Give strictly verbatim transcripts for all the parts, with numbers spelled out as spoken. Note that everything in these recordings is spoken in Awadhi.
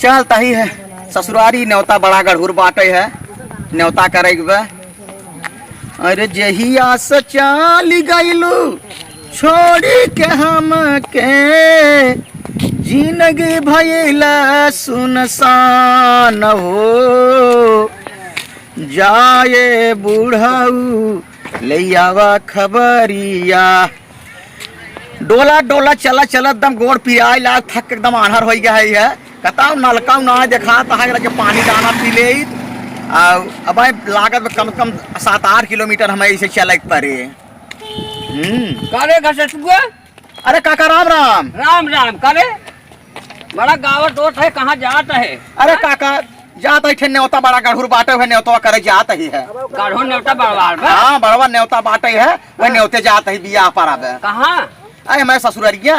चल तही है ससुरारी, नेवता बड़ा गढ़ुर बाटे है, नेवता करे के बा। अरे जहिया से चाल गइलू छोड़ी के हमके, जिंदगी भइल सुनसान हो। जाए बुढ़ऊ ले आवा खबरिया। डोला डोला चला चला एकदम गोड़ पिराइल, थक एकदम आन्हर होइ गया है। कताऊ नलका ना देखात है, लगे पानी दाना पी ले। आ अब लागत बा कम से कम सात आठ किलोमीटर हमें ऐसे चले के पड़े। हम्म। का रे घसेटुआ? अरे काका राम राम। राम राम। का रे बड़ा गावत दोस्त है, कहाँ जात है? अरे हाँ? काका जात है, ठे नेवता बड़ा गढ़ुर बाटे हुए, नेवता करे जात ही है। गढ़ुर नेवता बड़वार बा? हाँ, बड़वा नेवता बाटे है, वह हाँ। नेवते जात है बियाह पर आवे। कहाँ? अरे हमारे ससुररिया।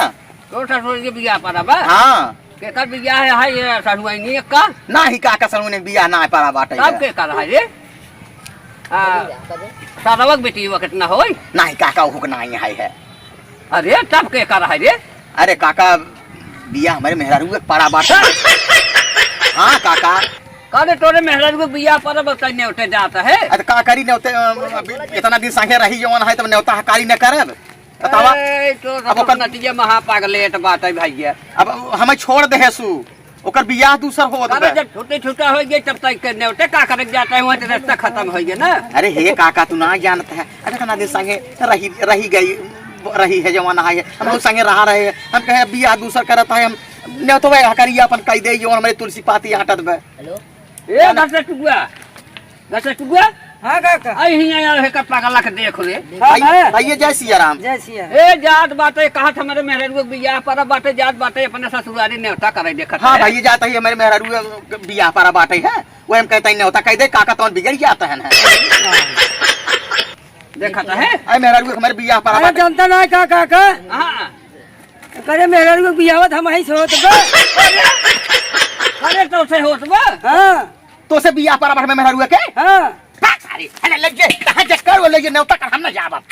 तोर ससुर के बियाह पर आवे? हाँ। केकर बियाह है, है ये ससुराइनी का? नाही काका, ससुराइनी बियाह ना पर बाटे तब है। केकर है रे? आ, सारवक बेटी वक्त ना होई? नाही काका, ओहू के नाही है, है। अरे, तब केकर है रे? अरे काका, बियाह हमारे मेहरारू के पड़ा बाटे। हाँ काका। का रे तोरे मेहरारू के बियाह पर बता नेवते जात है? अरे का करी नेवते, अ, अभी इतना दिन संगे रही जवन है, तब नेवता हकारी न करब। बतावा। ए, तो अब ओकर नतिया महापागलेट बाटे भैया। अब हमें छोड़ दे है सु, ओकर बियाह दूसर होत अरे बा। जब छोटे छोटा होइ गए तब तक के नेवते का करे जाता है, वहाँ से रिश्ता खतम होइ गया ना। अरे हे काका, तू ना जानत है, अरे इतना दिन संगे रही, रही गई, रही है जवान है, हम लोग संगे रहा रहे, हम कहे बियाह दूसर करत है, हम नेवतवा हकरिया अपन कह दे, जो हमारे तुलसी पाती आटत बा। हेलो। ए घसेटुआ, घसेटुआ। हाँ काका। आई हियाँ यार, हेकर पगला के देख रे। हाँ, भाई, हाँ। भैया जय सिया राम। जय सिया। ए जात बाटे, कहत हमारे मेहरारू के बियाह पर बाटे, जात बाटे अपने ससुरारी नेवता करे देखत हाँ है। भैया, जात ही हमारे मेहरारू के बियाह पर बाटे है, वो हम कहते हैं नेवता कह दे, काका तौन बिगड़ जाता है ना। देखत है। अरे मेहरारू के हमारे बियाह पर अरे बाटे। जनता ना का काका? हाँ। करे मेहरारू के बियाह हम ही से होत बा। अरे तोसे होत बा? हाँ। तोसे बियाह पर बाटे मेहरारू के? हाँ। भाग सारी, अरे ले जे, कहाँ जे कर, वो ले जे, नेवता कर, हम ना जाब अब।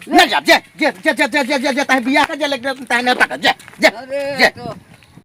ना जाब, जे, जे, तहे बियाह कर, जे, ले, तहे नेवता कर, जे, जे, अरे जे। तो